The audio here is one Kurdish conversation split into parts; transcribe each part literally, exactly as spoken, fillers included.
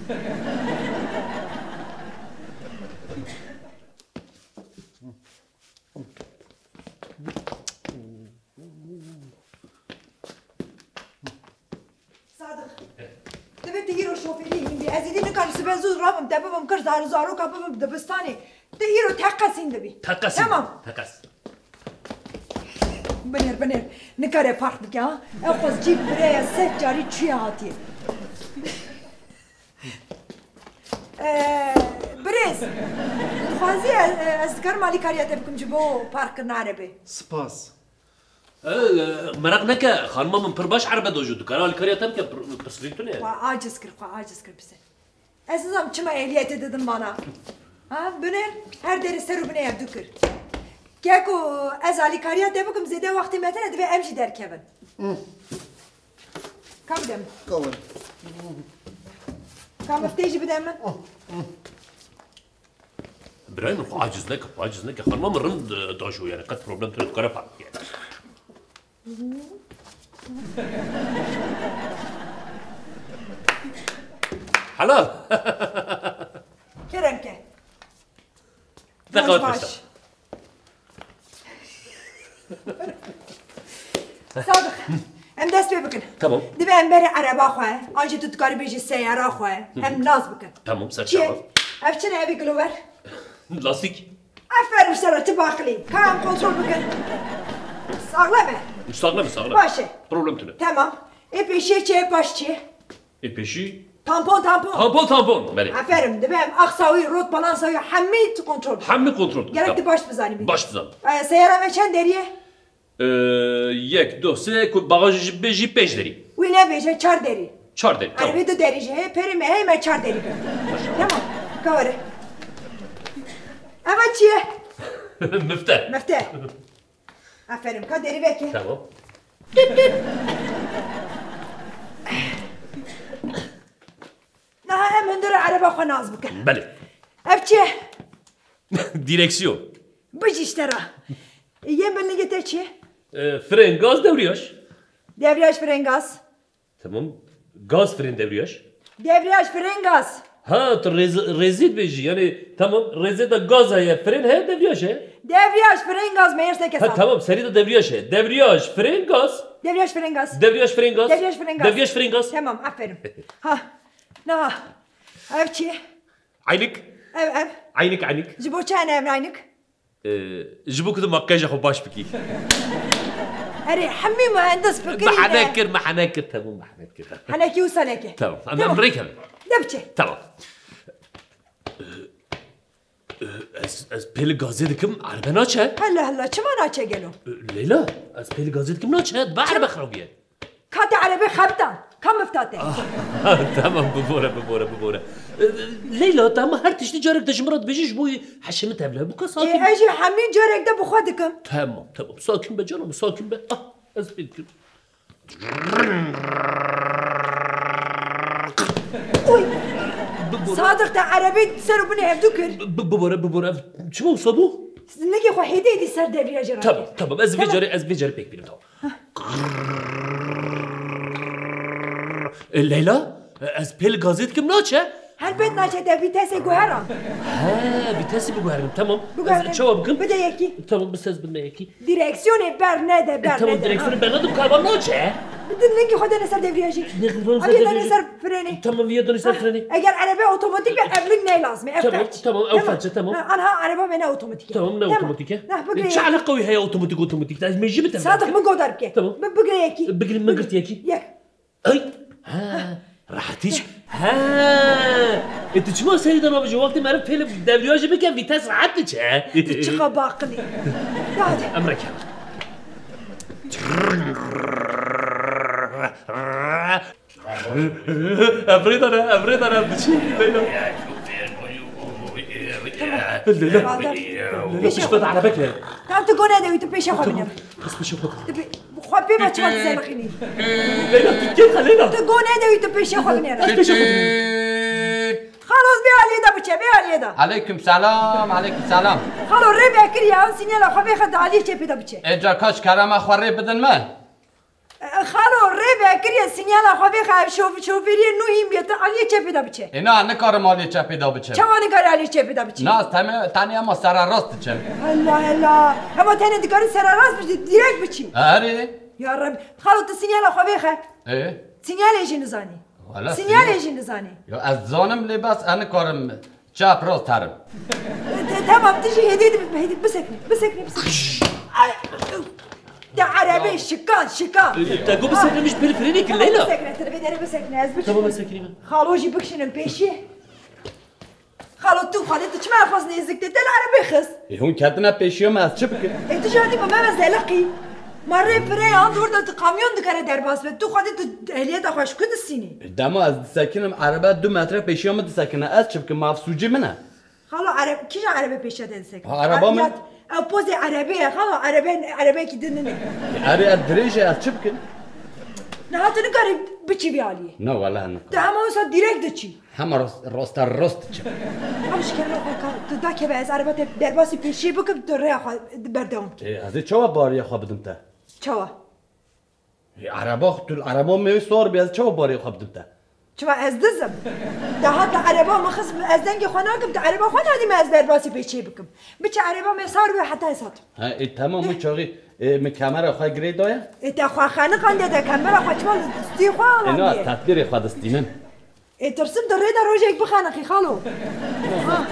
Sadiq, divê tu îro şofêriyê hîn bî. Ez êdî nikarim sibe zû rabim, te bibim kir zar û zaroka bibim dibistanê. Tu îro teqez hîn dibî. Teqez hîn. Tamam. Teqez. Binêr, binêr. Nikare park bike ha. Ew xwest cî bire ye, sed carî çûye hatiye. Ee, birêz, dixwazî ez, ez dikarim alîkariya te bikim ji bo park kirina erebê. Spas. E, e, meraq neke, xanima min pir baş erebe dojo dikare alîkariya te bike, pir-, pirsgirêk tune ye. Xwe aciz kir, xwe aciz kir bize. Ez nizam çima ehliyetê didin bana. Ha, binêr, her derê ser û binê hevdu kir. Keko, ez alîkariya te bikim, zêde wextê me tine, divê em jî derkevin. Ka bide min. Ka were. Ka miftê jî bide min. Birayê min, xwe aciz neke, xwe aciz neke. Xanima min rind, e, dajo, yani qet problem tune, dikare park bike. Helal. Kerem ke. Te Baş, qewet baş. Sadiq, em dest pê bikin. Tamam. Dibe em bere ereba xwe, an jî tu dikarî bêjî seyara xwe, em nas bikin. Tamam, ser çava. Ev çi ne, evî gilover? Lastik. Aferin sana, tu baqilî. Ka em kontrol bikin. Saxlem e? Saxlem e, saxlem. Baş e. Problem tune. Tamam. Ê pêşiyê çi, ê paş çi? Ê pêşî? Tampon, tampon. Tampon, tampon. Belê. Aferin, dibe em axsa wî, rot balansa wî, hemî tu kontrol bike. Hemî kontrol bike. Gerek tu baş bizanî. Baş bizan. E, seyara me çend derî ye? E, yek, du, sê, ku bagajê jî bê jî pênc derî. Wî nebêje, çar derî. Çar derî, tamam. Erebê du derî jî heye, perê me heye, me çar derî kir. Tamam, ka were. Eva çi ye? Mifte. Mifte. Aferin, ka derî veke. Tamam. Tüt tüt. Niha em hundir ereba xwe nas bikin. Belê. Ev çi ye? Direksiyon. Bijî ji te re. Yên binlingê te çi ye? E, fren, gaz, devriyaj. Devriyaj, fren, gaz. Tamam. Gaz, fren, devriyaj. Devriyaj, fren, gaz. Ha, tu rêz-, rêzî dibêjî. Yani tamam, rêzê de gaz heye, fren heye, devriyaj heye. Devriyaj, fren, gaz, meyers neke. Ha, tamam, serî de devriyaj heye. Devriyaj, fren, gaz. Devriyaj, fren, gaz. Devriyaj, fren, gaz. Devriyaj, fren, gaz. Devriyaj, fren, gaz. Tamam, aferin. Ha, niha. Ev çi? Aynik. Ev, ev. Aynik, aynik. Ji bo çi hene ev aynik? Ee, ji bo ku tu makyaja xwe baş bikî. Erê, hemî muhendis fikirî ne. Me hene kir, me hene kir, temam, me hene kir. Henekî wisa neke. Tamam, em, em rêkevin. De biçe. Tamam. Ee, ez, ez pêli gazê dikim, erbe naçe. Hela, hela, çima naçe gelo? Ee, Leyla, ez pêli gazê dikim, naçe, dibe erbe xirabiye. Ka te erebê xebtan, ka mifta te. Tamam, bibore, bibore, bibore. Ee, Leyla, te hema her tiştî carek de ji min re dibêjî, ji bo heşê min tevle. Bûka sakin. Ê, ez jî hemî carek de bi xwe dikim. Tamam, tamam. Sakin be canım, sakin be. Ah, ez pê dikim. Oy! Bibore. Sadiq, te erebê ser û binê hevdu kir. Bi-, bibore, bibore. Çima wisa bû? Nigê xwe hêdî hêdî ser devriyajê re. Tamam, tamam. Ez vê carê, ez vê carê pêk bînim, tamam. E, Leyla, e, ez pêl gazê dikim, naçe? Helbet naçe, te vîtesê guheran. He, vîtesê biguherim, tamam. Biguherim. Ez çawa bikim? Bide yekî. Tamam, bi ses bime yekî. Direksiyonê ber nede, ber nede. E, tamam, direksiyonê ber nede, karvan naçe? Bi din lingî xwe dene ser devriyajê. Lingî xwe dene ser devriyajê. Ev yê dene ser frenê. Tamam, vê yê dene ser frenê. Eger erebe otomatik be, ev ling ne lazim e, ev felç. Tamam, tamam, ev felç e, tamam. Ha, anha ereba me ne otomatik e. Tamam, ne otomatik e? Çi eleqa wî heye otomatik, otomatik? Ez mêjî bitim. Sadiq, min godar bike. Tamam. Bi-, bigire yekî. Bigire, min girt yekî. Yek. Ay. Ha. Rehetî çi? Ha. E, tu çima serî de navêjî? Wextê meriv pêlê devriyajê bike, vîtes rehet diçe. Tu çiqa baqilî. De hadi. Em rêkevin. Ev rê de ne, ev rê de ne, diçî, Leyla. Leyla, Leyla, pişt be de erebek ne. Tamam, tu gone de wî, tu pêşe xwe bine. Ez pêşe xwe. Tu pê-, xwe pê me çima dizelixînî? Leyla, tu kê xe, Leyla? Tu gone de wî, tu pêşe xwe bine. Ez pêşe xwe bine. Xalos, bê aliyê de biçe, bê aliyê de. Aleyküm selam, aleyküm selam. Xalo, rê vekir ya, sinyala xwe bêxe de aliyê çepê de biçe. Ê ca kaç kerema xwe rê bidin me. E, Xalo, rê vekiriye sinyala xwe vêxe ev şof-, şofêriyê nû hîn bê, tu aliyê çepê de biçe. Ê na, nikarim aliyê çepê de biçim. Çawa nikarî aliyê çepê de biçî? Na, ez teme-, tenê ema sererast diçim. Hela, hela. Hema tenê dikarî sererast biçî, direkt biçî. Erê. Ya Rebî. Xalo, tu sinyala xwe vêxe. Ê? Sinyalê jî nizanî. Wala sinyalê jî nizanî. Ya ez zanim lê bes ez nikarim çap rast herim. Te-, tamam, tu jî hêdî, hêdî bisekne, bisekne, bisekne. Ay, te erebê şika, şika. Te got bisekne, min ji pêl frênê kir, Leyla. Bisekne, tu vê derê bisekne, ez biçim. Tamam, ez sekinîme. Xalo jî bikişînin pêşî. Xalo, tu Xwedê, tu çima xwest nêzik te, te li erebê xist? Ê, hûn ketine pêşiya me, ez çi bikim? Ê, tu jî hatî bi me ve zeleqî. Ma rê firê an dor de tu kamyon dikare derbas be. Tu Xwedê, tu ehliyeta xwe ji ku distînî? Ê, dema ez disekinim, erebe du metre pêşiya min disekine. Ez çi bikim? Ma ev sûcê min e? Xalo, ereb-, kîjan erebe pêşiya te disekine? Ha, ereba min. Ev pozê erebê ye, xalo, erebe, erebekî din nîne. Ê, erê, ez dirêj e, ez çi bikim? Niha tu nikarî biçî vî aliyê. Na, wele nikarî. Tu hema wisa direkt diçî. Hema rast, rasta rast diçim. Ew ji kerema xwe ka, tu dakeve ez ereba te derbasî pêşiyê bikim, tu rêya xwe berdewam kî. Ê, ez ê çawa bariya xwe bidim te? Çawa? Ê, ereba, tu ereba me wê sor bî, ez çawa bariya xwe bidim te? Çima ez dizim? Dahat li ereba min xist, ez dengê xwe nakim, tu ereba xwe nadî me ez derbasî pêşiyê bikim. Biçe ereba me sar be heta ez hatim. Ha, ê, temam, wî çaxî, ê, min kemera xwe girê daye? Ê, te xwe xeniqandiye, te kemera xwe çima li destî xwe alandiye? Ê, na, ez tedbîrê xwe distînim. Ê, tirsim tu rê de rojek bixeniqî, xalo.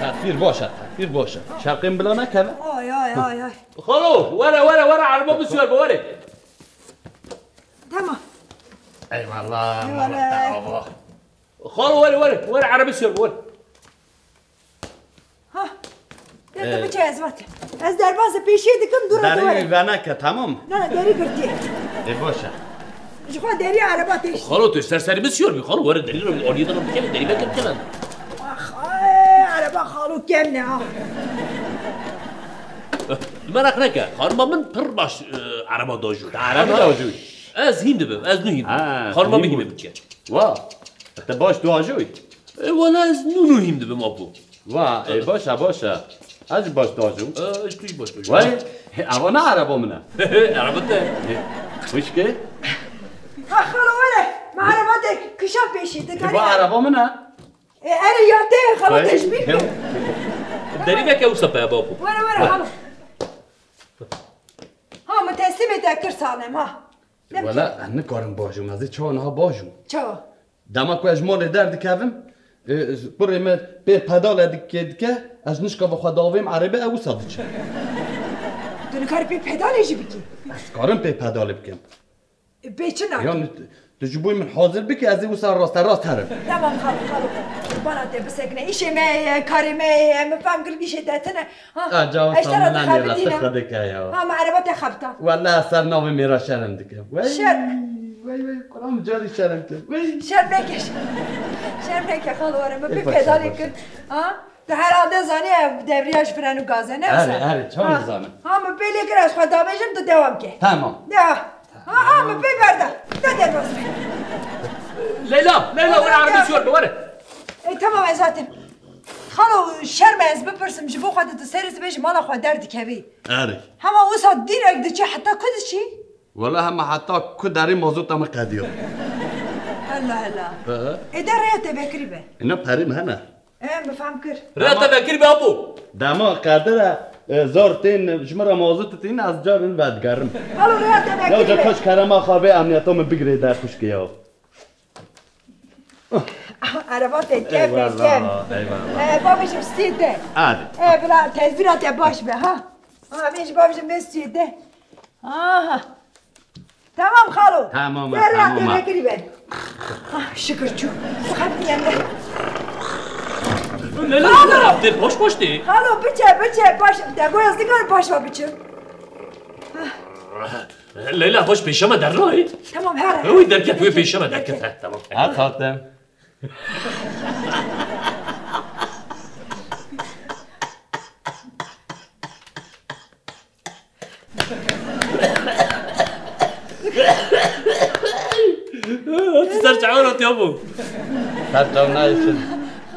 Tedbîr baş e, tedbîr baş e. Şerqên bila nekeve. Ay, ay, ay, ay. Xalo, were, were, were, erba bisiyor be, were. Tamam. Eyvallah, eyvallah. Xalo, were, were, were, erba bisiyor be, were. Ha. Ya tu biçe ez vat. Ez derbazê pêşiyê dikim, dûra tu were. Derî wî veneke, tamam mı? Na, na, derî girtiye. Ê, baş e. Ji xwe derî ereba têş. Xalo, tu ser serî bisiyor bî, xalo, were derî ro, aliyê de ro bikeve, derî veke bikeve. Ax, ay, ereba xalo kêm ne, ha. Meraq neke, xanima min pir baş, e, ereba dajû. Ereba dajû. Ez hîn dibim, ez nû hîn dibim. Ha, xanima min hîn bike. Wa, te baş dajû. E, wala ez nû nû hîn dibim, apo. Wa, e, baş e, baş e. Ez jî baş dajû. E, ez tu jî baş dajû. Vay, e, ava ne ereba min e? Ereba te. Xwişkê? Ha, xalo, were. Me ereba te kişa pêşî, te. E, va ereba min e. E, erê ya te, xalo, te ji bîr kir. Derî veke wisa pe, apo. Were, were, xalo. Ha, min teslîmê te kir, salim, ha. Wele, ez nikarim bajûm, ez ê çawa niha bajûm? Çawa? Dema ku ez ji malê derdikevim, e, kurê me pê pedale dike, dike, ez nişka bi xwe davêm erebe, ew wisa diçe. Tu nikarî pê pedalê jî bikî? Ez karim pê pedalê bikim. E, pê çi nake? Yan tu, tu ji bo min hazir bike, ez ê wisa rasterast herim. Tamam, xalo, xalo. Qurbana te bisekine. Îşê me ye, karê me ye, min fam kir îşê te tine. Ha, ez te re dixebitînim. Ha, me ereba te xebita. Wele ez ser navê mêra şerm dikim. Wey, şerm. Wey, wey, Quran carî şerm kim. Wey. Şerm neke, şerm neke, xalo, were, min pê pedalê kir. Ha? Tu herhalde zanî ev devriyaj, fren û gaz e, ne wisa? Erê, erê, çawa nizanim? Ha, min pê lê kir, ez xwe dabêjim, tu dewam ke. Tamam. Ya. Ha, ha, min pê berda. Ne derbas be. Leyla, Leyla, were, erebe sor be, were. E, tamam, ez hatim. Xalo, şerm e ez bipirsim, ji bo xwe tu serê sibê ji mala xwe derdikevî. Erê. Hema wisa dîrek diçî, heta ku diçî? Wela hema heta ku derê mazota min qediya. Hela, hela. Hı hı. Ê, de rêya te vekirî be. Ina perê min hene. E, min fam kir. Rêya te vekirî be, apo. Dema qedir e, e, zor tên, ji min re mazot tên, ez carin vedigerim. Xalo, rêya te vekirî be. Ya, ca kaç kerema xwe vê emniyeta min bigirê der xwişkê ya. Ereba te kêm be, kêm. Eyvallah, eyvallah. E, babêjim stê de. Hadi. E, bila tedbîra te baş be, ha. Ha, bêj babêjim bê stê de. Aha. Tamam xalo. Tamam, tamam. Zerra te vekirî be. Ah, şükür çû. Saxet diye me. Leyla, Leyla, te baş baş de. Xalo, biçe, biçe, baş. Te goya ez nikar baş va biçim. Leyla, baş pêşe me dernaye. Tamam, her. Ew derket, wê pêşe me derket. He, tamam. Ha, zaten. Tu ser çawa rot ya bu? Ser çawa nayê şin.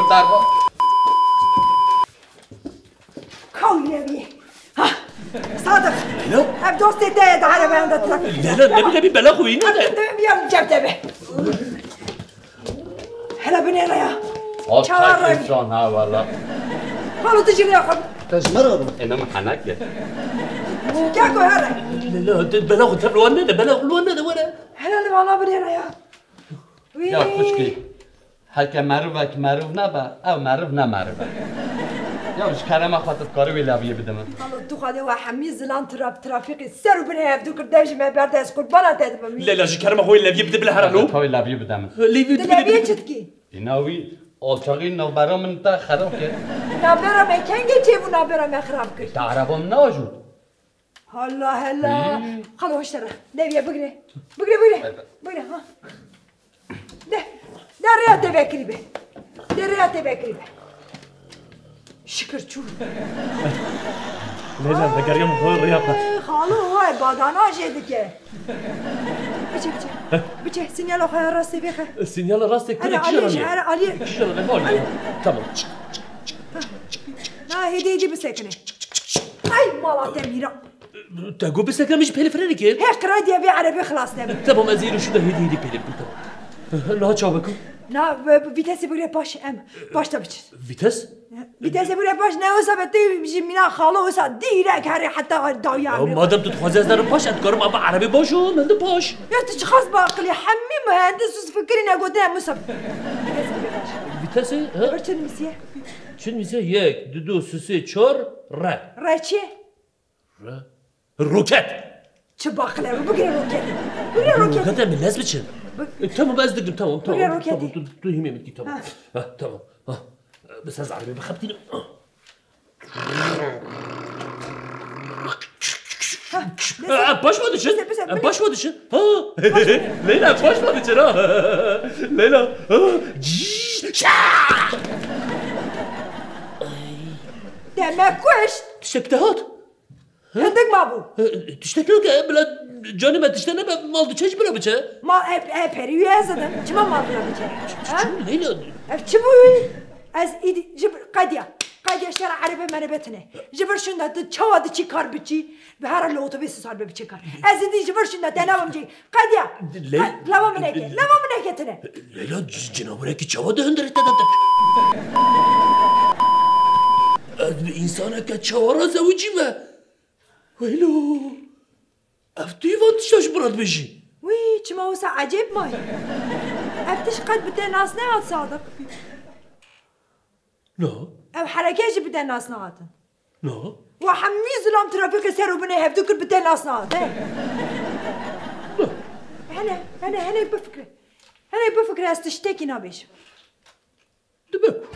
Dur derba. Kawî Levî. Ha. Sadık. Leyla? Ev dostê te ye di erebeyan de trafîk. Leyla, ne bile bir bela xwîne de. Ev de bir yarın cep de be. Hela binêre ya. Çawa revî? Insan ha valla. Xalo tu jî rêya xwe. Te ji me re bû. Êne min henek e. Gel ku here. Leyla, tu bela xwe tev li wan nede, bela xwe li wan nede, were. Hela li wana binêre ya. Wî. Ya xwişkî, heke merivek meriv nebe, ew meriv ne meriv e. Ya ji kerema xwe tu dikarî wî leviyê bide min. Xalo tu xwedê we hemî zilam traf-, trafîqî ser û binê hevdû kir, dev ji me berde, ez qurbana te dibim. Leyla, ji kerema xwe wê leviyê bide, bila here lo. Xwe wê leviyê bide min. Leviyê Tu bide, leviyê bide. Çi dikî? Îna wî alçaxî navbera min te xerab kir. Navbera me kengê çêbû, navbera me xirab kir. Te ereba min neajot. Halla hella. Hî. Xalo hoşte re. Leviyê bigire. Bigire, bigire. Bigire ha. De. De rêya te vekirî be. De rêya te vekirî be. Şikir çû. Leyla, vegeriyam xwe rêya xwe. Ee, xalo, hay, badana jê dike. Biçe, biçe. Biçe, sinyala xwe ya rastê vêxe. Sinyala rastê Here, kule kişe Aliyê, ramiye. Here, Aliyê. Kişe ramiye. Aliyê. Tamam. Na, hêdî, hêdî bisekine. Ay, mala te mîra. Te got bisekine, min jî pêlê frênê kir. He, qiradiya vê erebê xilas nebû. Tamam, ez ê îro şûnda hêdî hêdî pêlê bikim, tamam. Niha çawa bikim? Na, bi-, bi-, vîtesê bigire paş, em paş de biçin. Vîtes? Vîtesê bigire paş, ne wisa be, tu ji mîna xalo wisa dîrek herê heta dawiya Ya, emrê. Madem tu dixwazî ez nerim paş, ez dikarim ava erebê baş û min di paş. Ya tu çiqas bi aqilî, hemî muhendis û fikirî ne gotine Musa. Vîtesê bigire paş. Vîtesê, ha? Li vir çi nivîsiye? Çi nivîsiye? Yek, du, du, sê, sê, çar, re. Re çi? Re-, roket. Çi baqile, bigire roketê. Bigire roketê. Roketê min lez biçin. Bi- E, tamam, ez dikim, tamam, tamam. Bigire roketê. Tamam, tu, tu hîmê min dikî, tamam. Ha. Ha, tamam. Ha. Bi ser zaribê bixebitînim. Ha, Ha, baş mı düşün? Bize, bize, bize. Baş mı düşün? Ha. Leyla, baş mı düşün ha? Leyla. Ha. Demek kuş. Tiştek te hat. Hindik mabû. E, tiştek yok e, bila canê me tişte nebe, mal diçe ji bira biçe. Ma, e, e, perî wî ez didim. Çima mal bila biçe? Ha? Çi, çi, Leyla? Ev çi bû? Ez îdî ji bir, qediya. Qediya şera erebê me nebetine. Ji vir şunda tu çawa diçî kar biçî? Bi her li otobüsü sar be biçe kar. Ez îdî ji vir şunda te nabim cî. Qediya. Ley-, Qe-, lava min eke. Lava min eke tine. Leyla, c-, cinawerekî çawa di hundirê te de te? Ez bi însaneke çawa re zewicî me? Weylo! Ev tu yî van tişta ji min re dibêjî? Wî, çima wisa ecêb mayî? Ev tişt qet bi te nas nehat, Sadiq. Na. Ev hereke jî bi te nas nehatin. Na. Wa hemî zilam trafîkê ser û binê hevdû kir, bi te nas nehat, he? Na. Hele, hele, hele bifikre. Hele bifikre, ez tiştekî nabêjim. Dibe ku.